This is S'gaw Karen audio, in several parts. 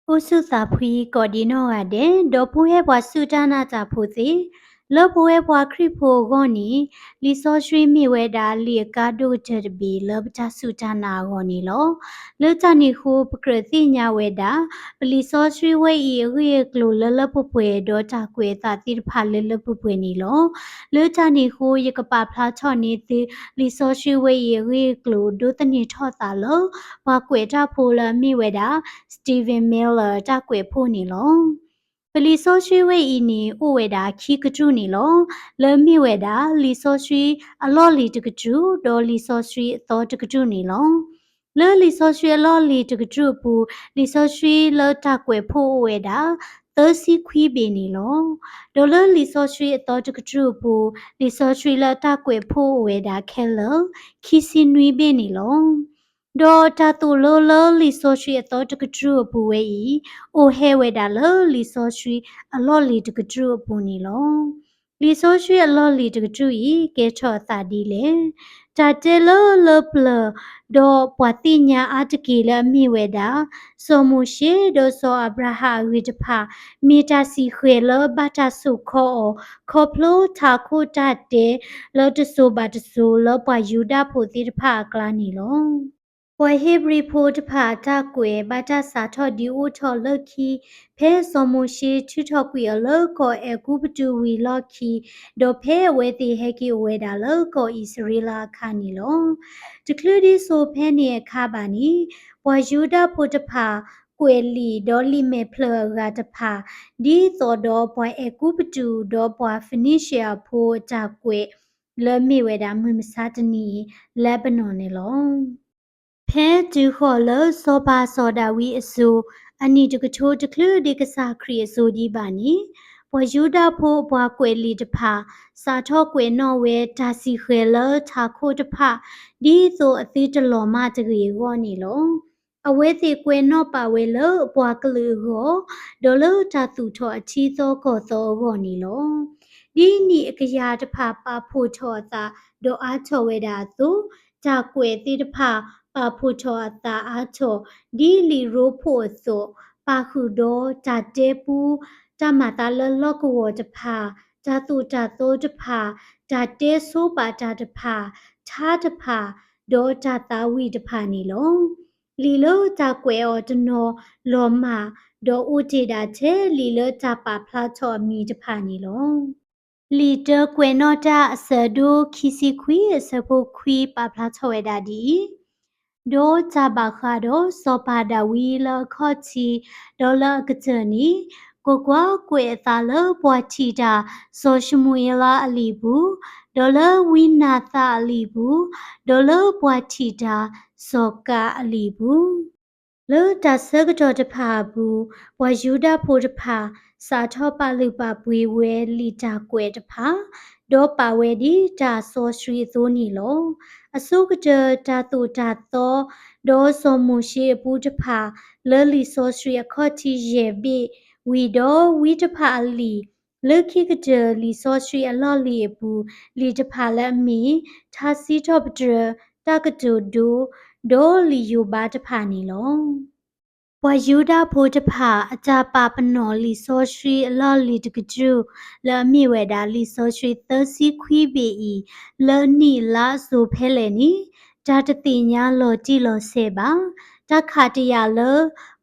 အိၣ်ဆူၣ်သးဖှံကိးဒံနီၢ်ဂၤဒဲး, ဒီပုၢ်ဝဲၢ်ပှၤစူၢ်တၢ်နာ်တၢ်ဖိသ့ၣ်, လၢပဝဲပှၤခရံာ်ဖိအဂီၢ်န့ၣ်, လံာ်စီဆှံမ့ၢ်ဝဲဒၣ်လံာ်အကါဒိၣ်ကတၢၢ်တဘ့ၣ်လၢပတၢ်စူၢ်တၢ်နာ်အဂီၢ်န့ၣ်လီၤ. လၢတၢ်န့ၣ်အဃိ ပကြၢးသ့ၣ်ညါဝဲဒၣ် ပလံာ်စီဆှံဝဲအံၤအဂ့ၢ်အကျိၤလၢလၢပှဲၤပှဲၤ ဒီးတၢ်ကွဲးအသးသ့ၣ်တဖၣ်လၢလၢပှဲၤပှဲၤန့ၣ်လီၤ. လၢတၢ်န့ၣ်အဃိ ယကပာ်ဖျါထီၣ်န့ၢ်သု လံာ်စီဆှံဝဲအံၤအဂ့ၢ်အကျိၤ ဒိးသန့ၤထီၣ်သးလၢ ပှၤကွဲးတၢ်ဖိလၢအမ့ၢ်ဝဲဒၣ် Stephen Miller တၢ်ကွဲးဖှိၣ်န့ၣ်လီၤ. ပလံာ်စီဆှံဝဲအံၤန့ၣ် အိၣ်ဝဲဒၣ်ခံကတြူၢ်န့ၣ်လီၤ. လၢအမ့ၢ်ဝဲဒၣ် လံာ်စီဆှံအလီၢ်လံၤတကတြူၢ် ဒီးလံာ်စီဆှံအသီတကတြူၢ်န့ၣ်လီၤ. လၢလံာ်စီဆှံအလီၢ်လံၤတကတြူၢ်အပူၤ, လံာ်စီဆှံလၢတၢ်ကွဲးဖှိၣ်အိၣ်ဝဲဒၣ် သၢဆံခွံဘ့ၣ်န့ၣ်လီၤ. ဒီးလၢလံာ်စီဆှံအသီတကတြူၢ်အပူၤ, လံာ်စီဆှံလၢတၢ်ကွဲးဖှိၣ်အိၣ်ဝဲဒၣ်ခဲလၢာ် ခံဆံနွံဘ့ၣ်န့ၣ်လီၤ. ဒီးတၢ်သိၣ်လိလၢလံာ်စီဆှံအသီတကတြူၢ်အပူၤဝဲအံၤ, အိၣ်ဟဲဝဲဒၣ်လၢလံာ်စီဆှံအလီၢ်လံၤတကတြူၢ်အပူၤန့ၣ်လီၤ. လံာ်စီဆှံအလီၢ်လံၤတကတြူၢ်အံၤ ကဲထီၣ်အသးဒ်လဲၣ်. တၢ်တဲလၢလၢပျၢၤ, ဒီးပှၤသ့ၣ်ညါအါတက့ၢ်လၢအမ့ၢ်ဝဲဒၣ် စီၤမိၤၡ့ဒီးစီၤအၤဘြၤဟၣ်အဂ့ၢ်တဖၣ်, မ့ၢ်တၢ်စံၣ်ဃဲၤလၢဘၣ်တၢ်စိာ်ခီအီၤ, ခီဖျိထးခိၣ်တၢ်တဲလၢတစိၤဘၣ်တစိၤလၢပှၤယူဒၤဖိသ့ၣ်တဖၣ်အကျါန့ၣ်လီၤ. ပှၤဧ့ၤဘြံၤဖိတဖၣ်အတၢ်ကွဲး ဘၣ်တၢ်စးထီၣ်ဒုးအိၣ်ထီၣ်လၢခံ ဖဲစီၤမိၤၡ့ထုးထီၣ်ကွံာ်အီၤလၢကီၢ်အဲၤကူပတူးဝံၤလီၢ်ခံ, ဒီးဖဲအဝဲသ့ၣ်ဟဲက့ၤအိၣ်ဝဲဒၣ်လၢကီၢ်အံၣ်စရ့လးအခါန့ၣ်လီၤ. တချုးဒံးစိာ်ဖဲန့ၣ်အခါဘၣ်န့ၣ်, ပှၤယူဒၤဖိတဖၣ် ကွဲးလံာ်ဒီးလံာ်မဲာ်ဖျၢၣ်အဂၤတဖၣ်, ဒ်သိးဒီးပှၤအဲၤကူပတူး ဒီးပှၤဖနံၡံအဖိအတၢ်ကွဲး လၢမ့ၢ်ဝဲဒၣ်မုၢ်မဆါတနံၤ လ့းဘနွန်န့ၣ်လီၤ. ဖဲတုၤဃီၤလၢစီၤပၤစီၤဒၤဝံးအစိၤ, အနံၣ်တကထိတချုးဒံးကစၢ်ခရံာ်အစိၤဒံးဘၣ်န့ၣ်, ပှၤယူဒၤဖိအပှၤကွဲးလံာ်တဖၣ် စးထီၣ်ကွဲးနီၣ်ဝဲတၢ်စံၣ်ဃဲၤလၢထးခိၣ်တဖၣ် ဒ်သိးအသုတလီၤမၢ်တဂ့ၤအဂီၢ်န့ၣ်လီၤ. အဝဲသ့ၣ်ကွဲးနီၣ်ပာ်ဝဲလၢအပှၤကလုာ်အဂီၢ်, ဒီးလၢတၢ်သူၣ်ထီၣ်အထံသီကီၢ်သီအဂီၢ်န့ၣ်လီၤ. ဒ်နံၣ်အကယၤတဖၣ်ပာ်ဖှိၣ်ထီၣ်အသး ဒီးအါထီၣ်ဝဲဒၣ်အသိး, တၢ်ကွဲးသ့ၣ်တဖၣ်ပာ်ဖှိၣ်ထီၣ်အသးအါထီၣ်, ဒ်လံာ်ရိဖှိၣ်အသိး, ပာ်ဃုာ်ဒီးတၢ်တဲပူ, တၢ်မၤသးလၢလီၢ်ကဝီၤတဖၣ်, တၢ်သိၣ်တၢ်သီတဖၣ်, တၢ်တဲဆိပာ်တၢ်တဖၣ်, ထါတဖၣ်, ဒီးတၢ်သးဝံၣ်တဖၣ်န့ၣ်လီၤ. လံာ်လၢတၢ်ကွဲးအီၤတနီၤလီၤမၢ်, ဒီးအိၣ်တ့ၢ်ဒၣ်ထဲလံာ်လၢတၢ်ပာ်ဖျါထီၣ်အမံၤတဖၣ်န့ၣ်လီၤ. လံာ်တၢကွဲးနီၣ်တၢ်အဆၢဒိၣ်ခံဆံခွံအဆၢဖိခွံပာ်ဖျါထီၣ်ဝဲဒၣ်ဒ်အံၤ, ဒီးတၢ်ဘၣ်ဃးဒီးစီၤပၤဒၤဝံးလၢအခီၣ်ထံး, ဒီးလၢအကတၢၢ်န့ၣ်, ကွၢ်ကွၢ်, ကွဲးအသးလၢပှၤထံၣ်တၢ်စီၤၡမူၤအ့လးအလံာ်ပူၤ, ဒီးလၢဝံနၤသၣ်အလံာ်ပူၤ, ဒီးလၢပှၤထံၣ်တၢ်စီၤကးအလံာ်ပူၤ. လၢတၢ်ဆၢကတီၢ်တဖၣ်အပူၤ, ပှၤယူဒၤဖိတဖၣ် စးထီၣ်ပာ်လုၢ်ပာ်ပှ့ၤဝဲလံာ်တၢ်ကွဲးတဖၣ်, ဒီးပာ်ဝဲဒ်တၢ်စီဆှံအသိးန့ၣ်လီၤ. အဆိကတၢၢ်တၢ်သိၣ်တၢ်သီ, ဒီးစီၤမိၤၡ့အပူၤတဖၣ်, လၢလံာ်စီဆှံအခီၣ်ထံးယဲၢ်ဘ့ၣ်, ဝံၤဒီးဝံတဖၣ်အလံာ်, လၢခံကတၢၢ်လံာ်စီဆှံအလီၢ်လံၤအပူၤ, လံာ်တဖၣ်လၢအမ့ၢ်, ထါစံးထီၣ်ပတြၢၤ, တၢ်ကတိၤဒိ, ဒီးလံာ်ယိၤဘးတဖၣ်န့ၣ်လီၤ. ပှၤယူဒၤဖိတဖၣ် အတၢ်ပာ်ပနီၣ်လံာ်စီဆှံအလီၢ်လံၤတကတြူၢ် လၢအမ့ၢ်ဝဲဒၣ်လံာ်စီဆှံသၢဆံခွံဘ့ၣ်အံၤ လၢနံၣ်လါအစိၤဖဲလဲၣ်န့ၣ် တၢ်တသ့ၣ်ညါလီၤတံၢ်လီၤဆဲးဘၣ်. တၢ်ခးတယာ်လၢ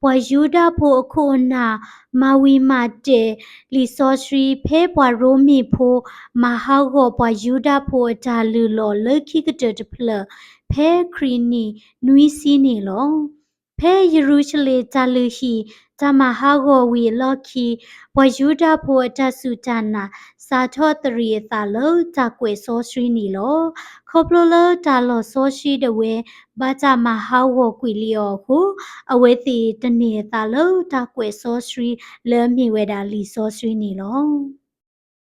ပှၤယူဒၤဖိအခိၣ်အနၢ် မၤဝံၤမၤတဲာ်လံာ်စီဆှံ ဖဲပှၤရိမ့ၤဖိ မၤဟးဂီၤပှၤယူဒၤဖိအတၢ်လုၢ်လီၢ်လၢခံကတၢၢ်တဖျၢၣ် ဖဲခရံာ်နံၣ်နွံဆံန့ၣ်လီၤ. ဖဲယရူၤၡလ့ၣ်တၢ်လုၢ်ဟံၣ် တၢ်မၤဟးဂီၤဝံၤအလီၢ်ခံ ပှၤယူဒၤဖိအတၢ်စူၢ်တၢ်နာ် စးထီၣ်သရံးအသးလၢတၢ်ကွဲးစီဆှံန့ၣ်လီၤ. ခီဖျိလၢတၢ်လီၢ်စီဆှံဒၣ်ဝဲ ဘၣ်တၢ်မၤဟးဂီၤကွံာ်လံအီၤအဃိ အဝဲသ့ၣ်တန့ၢ်အသးလၢတၢ်ကွဲးစီဆှံ လၢအမ့ၢ်ဝဲဒၣ်လံာ်စီဆှံန့ၣ်လီၤ.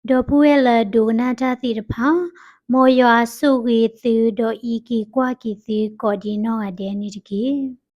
ဒီပုၢ်ဝဲၢ်လၢဒိကနၣ်တၢ်သ့ၣ်တဖၣ်, မ်ယွၤဆိၣ်ဂ့ၤသု ဒီးအံးက့ၤကွၢ်က့ၤသုကိးဒံးနီၢ်ဂၤဒဲးန့ၣ်တက့ၢ်.